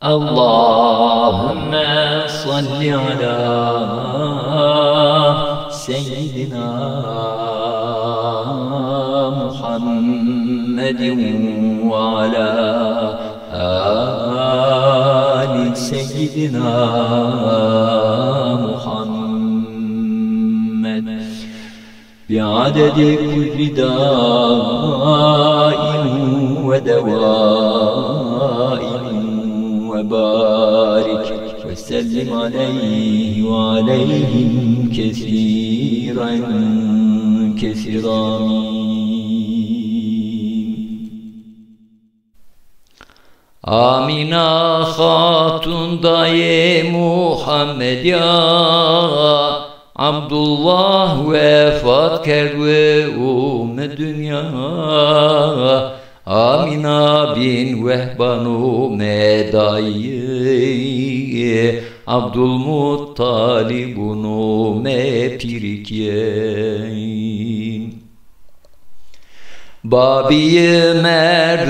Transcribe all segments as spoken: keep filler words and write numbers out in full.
اللهم صل على سيدنا محمد وعلى آل سيدنا محمد بعدد كل داء ودواء وبارك وسلم عليه وعليهم كثيرا كثيرا. آمين. Amîna Xatun dayê Muhammed ya, Abdullah wefat kerd û ûmi dinya. Amîna bîn Wehba nome dayî, Abdulmuttalib û nome pîrikî. Babî merd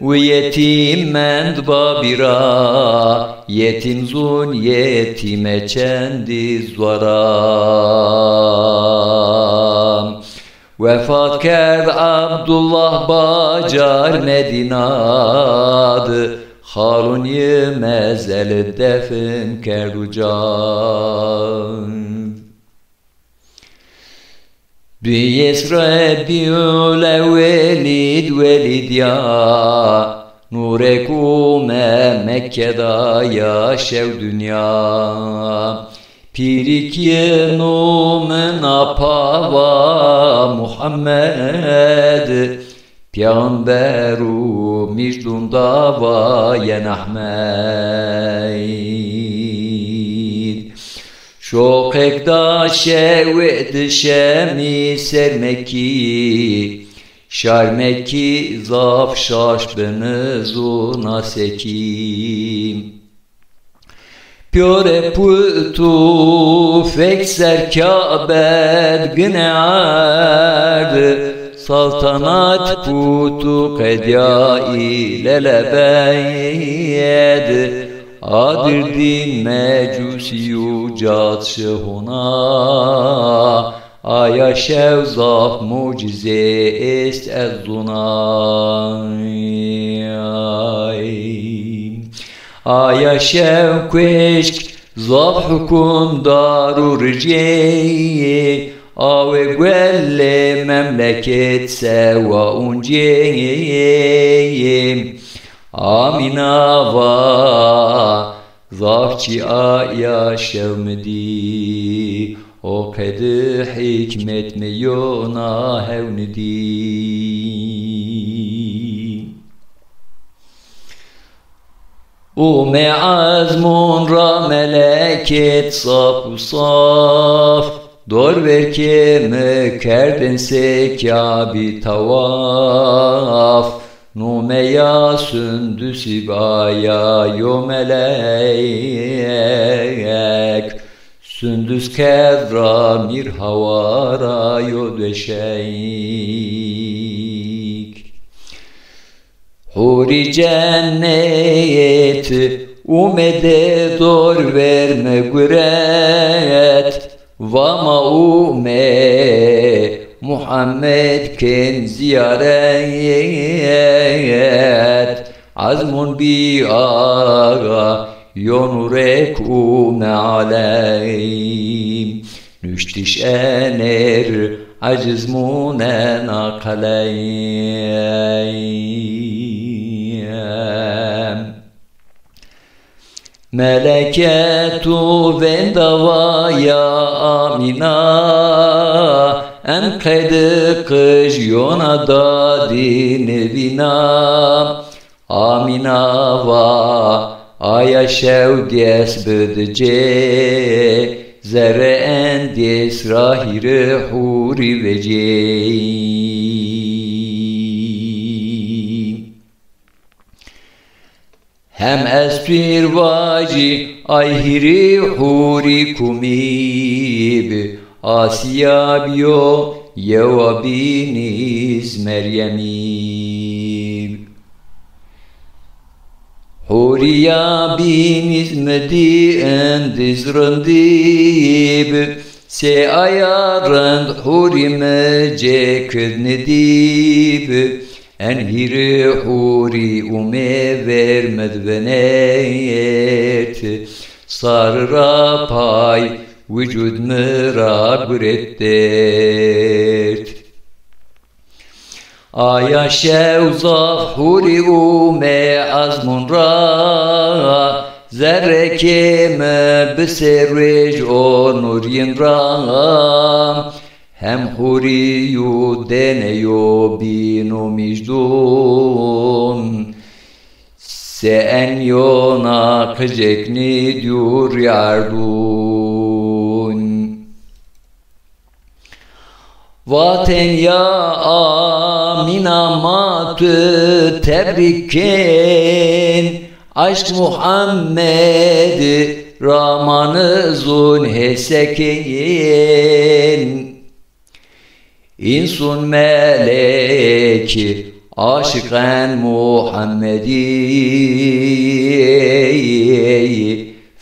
û yetîm mend babî ra, yetîm zûn yetîme çendî zwara. Wefat kerd Abdullah bacar Medîna di, xalûn yi mezel defin kerd uca. Bi yesre bi ule Welîd Welîd ya, nûrek ûme Mekke da ya şew dinya. Pîrikî nûmin a pava Muhammed, peyxamber û mîjdûn dava yen Ahmed. Şoqek da şewi di şemî ser Mekî, şar Mekî zaf şaş bini zûna sekî. Pîyore put û fek ser Kabe di gine erd, saltanat put û qedya île lebed. Adir dîn mecusî û cad şi hona, aya şew zaf mucizê est ez zûna. Aya şew kueşk zaf hukmdar û ricê, awe guelê memleket sewa uncê. Amîna va, zaf çî aya şew mi dî, o qedi hîkmet mi yona hewn dî. Ûme ezmûn ra meleket saf û saf, dor ver ke mi kerdin se Kabî tawaf. Nûme ya Sundusî ba ya yo melek, Sundus kerd ra mîr hawa ra yo deşeyk. Hûrî cennet ûme de dor ver mi guret, va ma ûme Muhammed ken ziyaret. Ezmûn bî aga yo nûrek ûme alem, nuştiş ener eciz mûnen aqelem. Meleket û venda va ya Amîna, en qedi qij yona dadî nivîna. Amîna va, aya şew dês bidicê, zerre en dês ra hîrê hûrî vecê. Hem ez pîr vajî ay hîrî hûrî kumî bi, Asîya bi yo, yewa bînîz Meryemî bi. Hûrî Ya bînîz mi dî, indiz rindî bi. Sê aya rind hûrî mi cê kid nidî bi. En hîrê hûrî ûmê ver mi di vinêt. Sar ra pay wicûd mi ra gurêt dêrt. Aya şew zaf hûrî ûmê ezmûn ra, zerrekê mi bi sê rûêj o nûrîn ra. Hem hûrî yû dêne yo bîn û mîjdûn, se en yona qicêk nîdû rîyardûn. Vatên ya Amîna ma tu tebrîk kên, eşq Muhammed ra ma nizûn hêsekên. Însûn melekî aşiqen Muhammedî.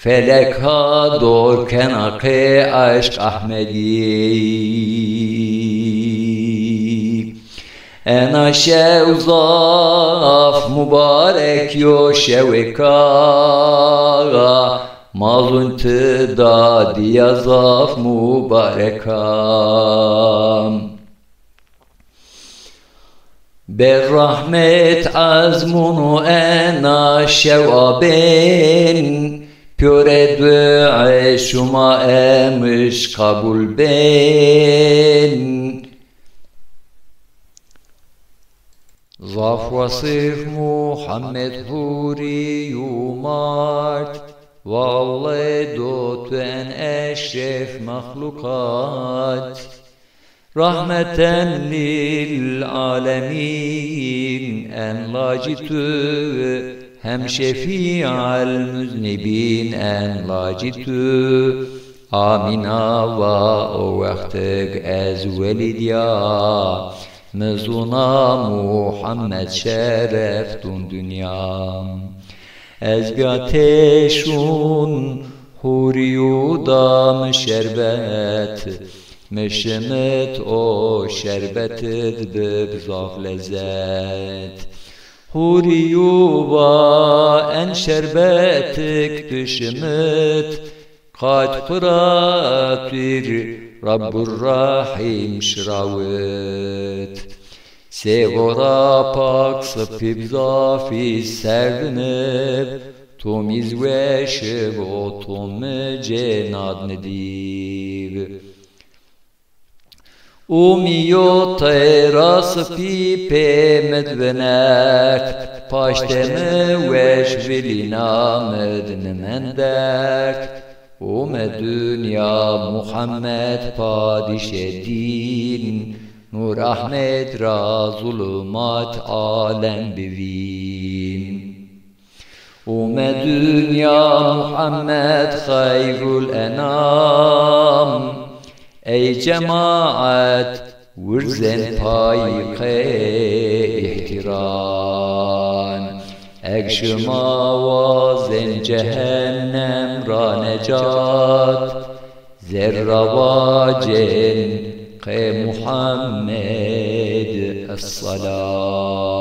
Felek ha dor kena qê eşq Ehmedî. Ena şew zaf mubarek yo şewêka, ma zûn ti dadîya zaf mubareka. Ber rahmet ezmûn û ena şew abên, pîyorê duê şima emiş qebûl bên. Zaf wesif Muhammed hûrî yû mart, wallay do tu en eşref mexluqat. Rahmeten lil alemîn en lacî tu, hem şefî'el muznibîn en lacî tu. Amîna va o wextig ez welîdîya, mi zûna Muhammed şeref dûn dinya. Ez bîya têşûn hûrî yû da mi şerbet, mi şimit o şerbetid bi bi zaf lezet. Hûrî yû va en şerbetik tu şimit, qat xwu ra twîr Rabbur Rahîm şirawit. Sêvora pak sipîb zafî serdinib, tomîz weşib o tom mi cênad nidîb. Ûmîyo teyra sipî pê mi di vinert, paştê mi weş vilîna mi di nimendert. Ûme dinya Muhammed padîşê dîn, Nûr Ehmed ra zulumat alem bivîn. Ûme dinya Muhammed xeyrul enam, ey cemaet wirzên pay qey îhtîram. Eg şima wazên cehennem ra necat, zerra vacên qey Muhammed esselam.